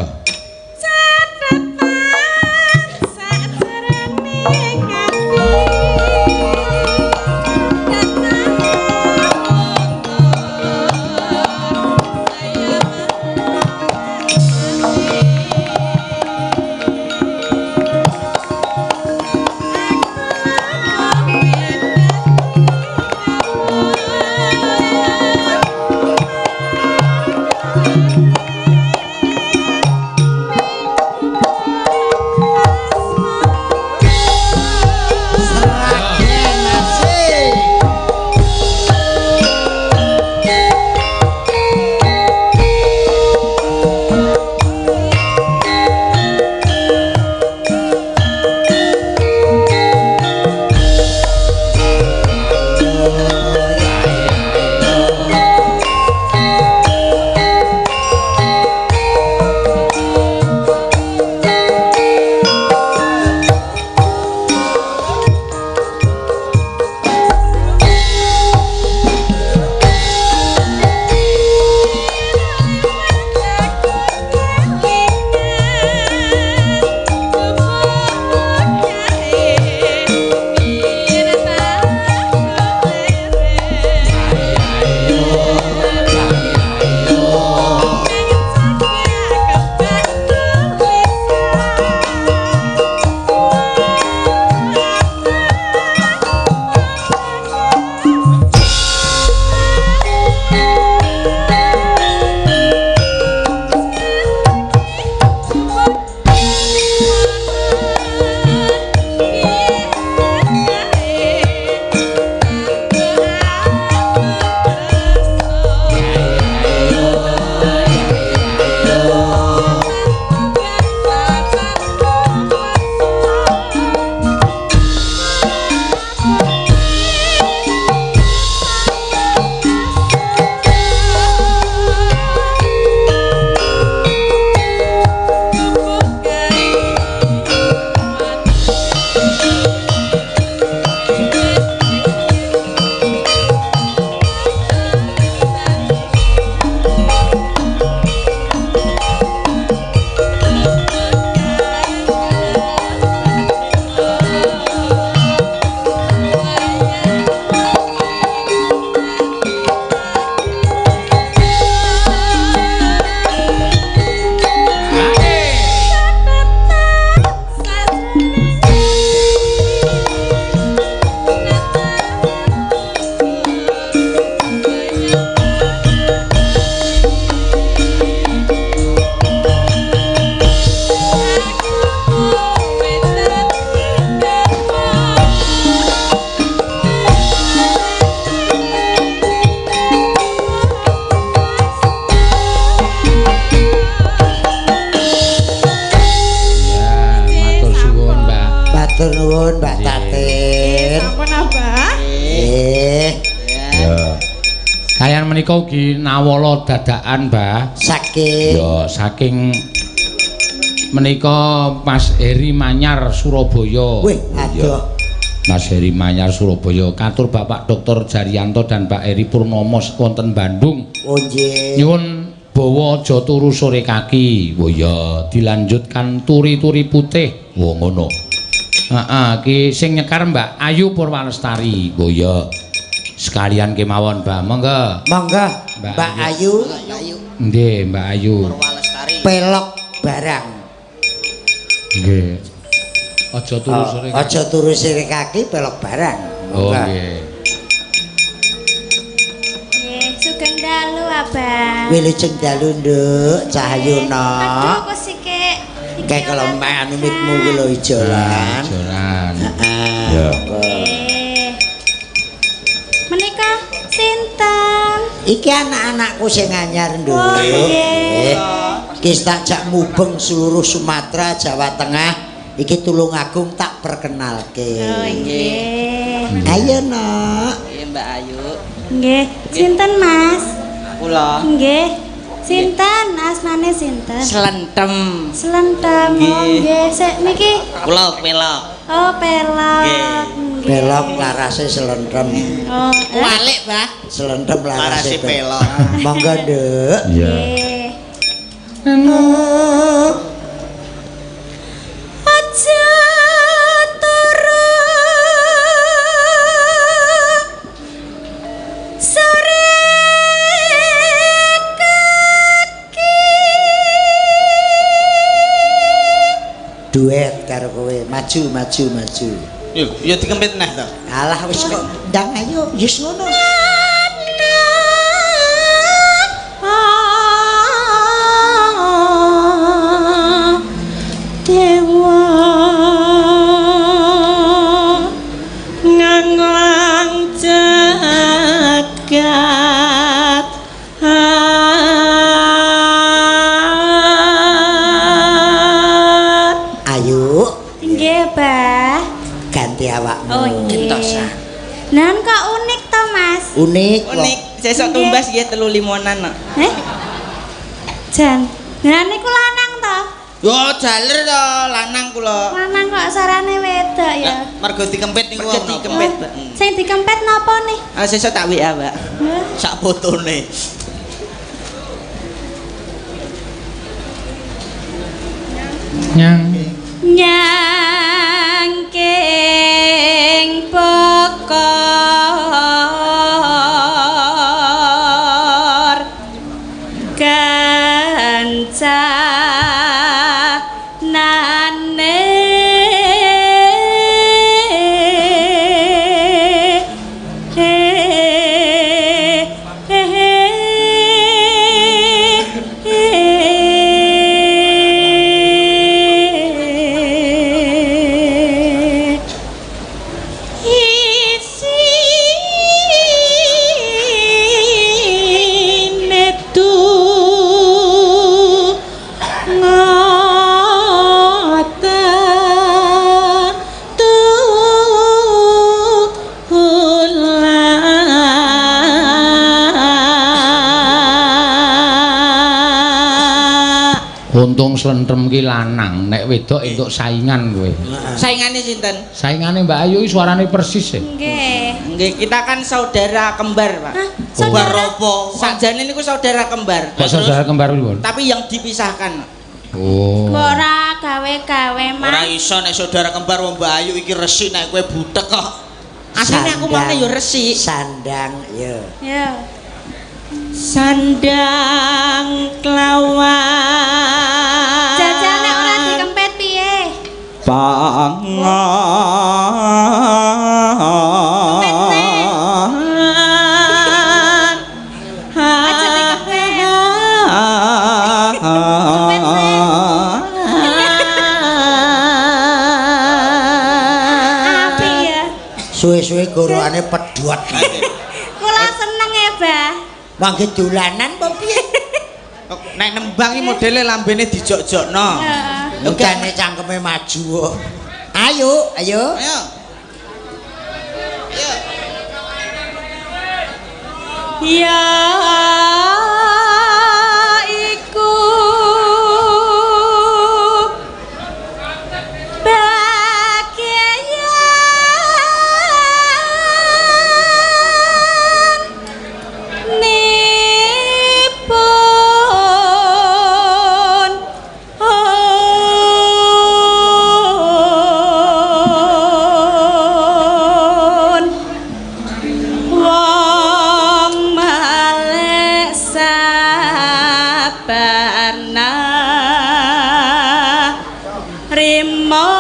Menika ugi nawala dadakan, Mbah. Saking ya saking menika Mas Heri Manyar Surabaya. Wih, adoh. Mas Heri Manyar Surabaya katur Bapak Dr. Jarianto dan Pak Heri Purnomo wonten Bandung. Oh nggih. Nyuwun bawa aja turu sore kaki. Oh iya, dilanjutkan turi-turi putih. Oh ngono. Heeh, iki sing nyekar Mbak Ayu Purwalestari. Oh iya. Sekalian kemawon, Mbak. Monggo. Monggo, Mbak Ayu. Nggih, Mbak Ayu. Pelok barang. Nggih. Aja turu sore. Aja turu sore kaki pelok barang. Oh nggih. Nggih, sugeng dalu, Abah. Wilujeng dalu, Nduk. Cahayuna. Aduh, kok sike. Kayak kalau anu mikmu ku lho ijolan. Ijolan. Heeh. Ya. Menika sinten? Iki anak-anakku sing anyar, Nduk. Oh, nggih. Iki tak jak mubeng seluruh Sumatera, Jawa Tengah. Iki Tulungagung tak perkenalke. Oh, nggih. Ayo, Nok. Nggih, Mbak Ayu. Nggih. Sinten, Mas? Kula. Nggih. Sinten asmane sinten? Slentem. Slentem. Oh, nggih. Sik niki. Kula pelok. Oh, pelok. Nggih. Pelok larase slentem. Oh, walik, Bah. Slentem larase pelok. Monggo, Nduk. Iya. Aja turu sore kaki. Duet karo kowe, maju maju maju. Yo, ya dikempit neh to. Alah wis kok ndang ayo, wis ngono. Dewa nganglang jagat. Ayo. Nggih, Bah. Ganti awakmu. Oh, nggih. Nah, kok unik to, Mas? Unik. Unik. Sesuk tumbas nggih 3 limonan kok. Eh? Jan. Nah, niku lanang to? Yo jaler to, lanang kula. Lanang kok sarane wedok ya. Mergo dikempit niku Mergo dikempit, Mbak. Sing dikempet napa nih? Ah, sesuk tak WA, Mbak. Sak fotone. Nyang nyangking pokor kancanane isine tunga Untung slentem ki lanang, nek wedok entuk saingan kowe. Saingane sinten? Saingane Mbak Ayu iki suarane persis e. Nggih. Nggih, kita kan saudara kembar, Pak. Hah, saudara? Kembar apa? Sakjane niku saudara kembar. Kok saudara kembar pripun? Tapi yang dipisahkan. Oh. Mbok ora gawe-gawe, Mas. Ora iso nek saudara kembar wong Mbak Ayu iki resik nek kowe butek kok. Asline aku mane ya resik. Sandang ya. Ya. Sandang kelawan. Jajal nek ora dikempet piye? Pangan. Aja dikempet. Apik ya. Suwe-suwe gorokane pedhot. Kula seneng ya, Bah. Mangke dolanan apa piye? Nek nembang iki modele lambene dijok-jokno. Heeh. Utane cangkeme maju kok. Ayo, ayo. Ayo. Ayo. Ya iku bagian nipun wong malek sabarna rimo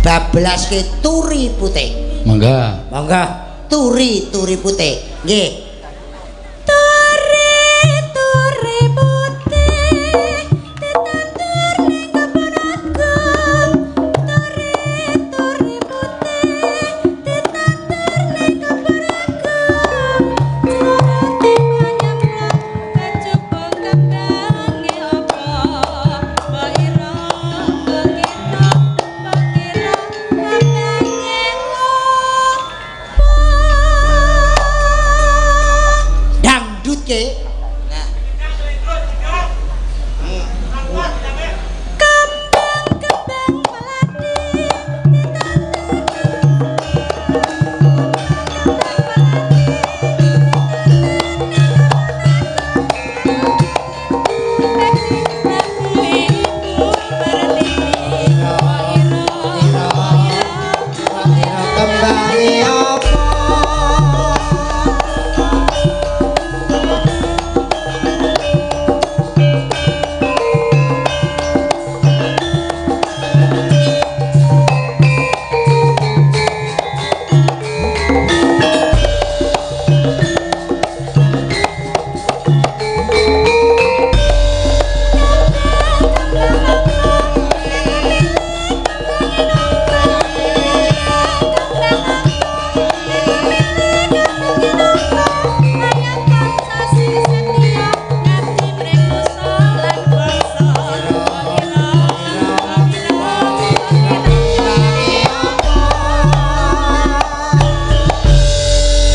Bablas ke turi putih. Mangga. Mangga. Turi turi putih. Nggih. Turi turi putih ditandur ning kebon agung. Turi turi putih ditandur ning kebon agung. Jroning nyemplung kejaba kembange apa? Mbok ira mbok kira mbok kira kembange apa? Dangdut ke. Nah. Kembang-kembang melati ditandur Kembange apa?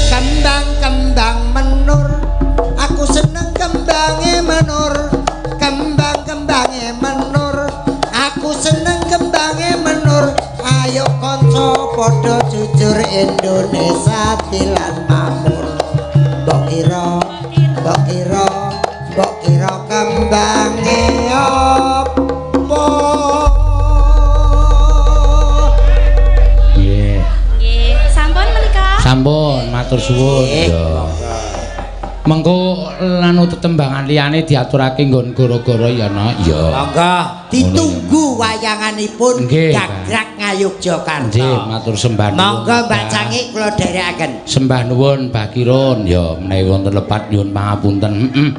Kembang-kembang menur, aku seneng kembange menur. Kembang-kembange menur, aku seneng kembange menur. Ayo kanca padha jujur Indonesia dilan makmur. Mbok kira, mbok kira, mbok kira kembange apa? Nggih. Nggih, sampun menika. Sampun, matur suwun. Nggih. Ya. Mengko lanu tetembangan liyane diaturake nggon gara-gara ya, Nak. Ya. Monggo ditunggu wayanganipun Nggih, Gagrak Ngayogyakarta. Nggih, matur sembah nuwun. Monggo Mbak Cangik kula dherekaken. Sembah nuwun Mbah Kirun ya menawi wonten lepat nyuwun pangapunten. Heeh.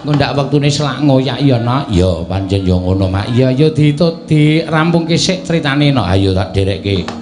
Engko ndak wektune selak ngoyak ya, Nak. Ya pancen ya ngono, Mak. Ya ya dirampungke sik critane, Nak. Ayo tak dherekke.